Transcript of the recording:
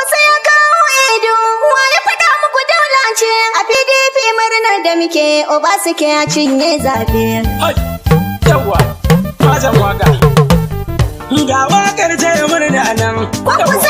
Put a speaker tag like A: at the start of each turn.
A: Kwankwaso ya kawo Edo, wa ya faɗa muku daula ce? A PDP murnar da muke, Obaseki ya cinye zaɓe.
B: Hai, yawa, mazan waka. Ga wakar taya murna nan.
A: Kwankwaso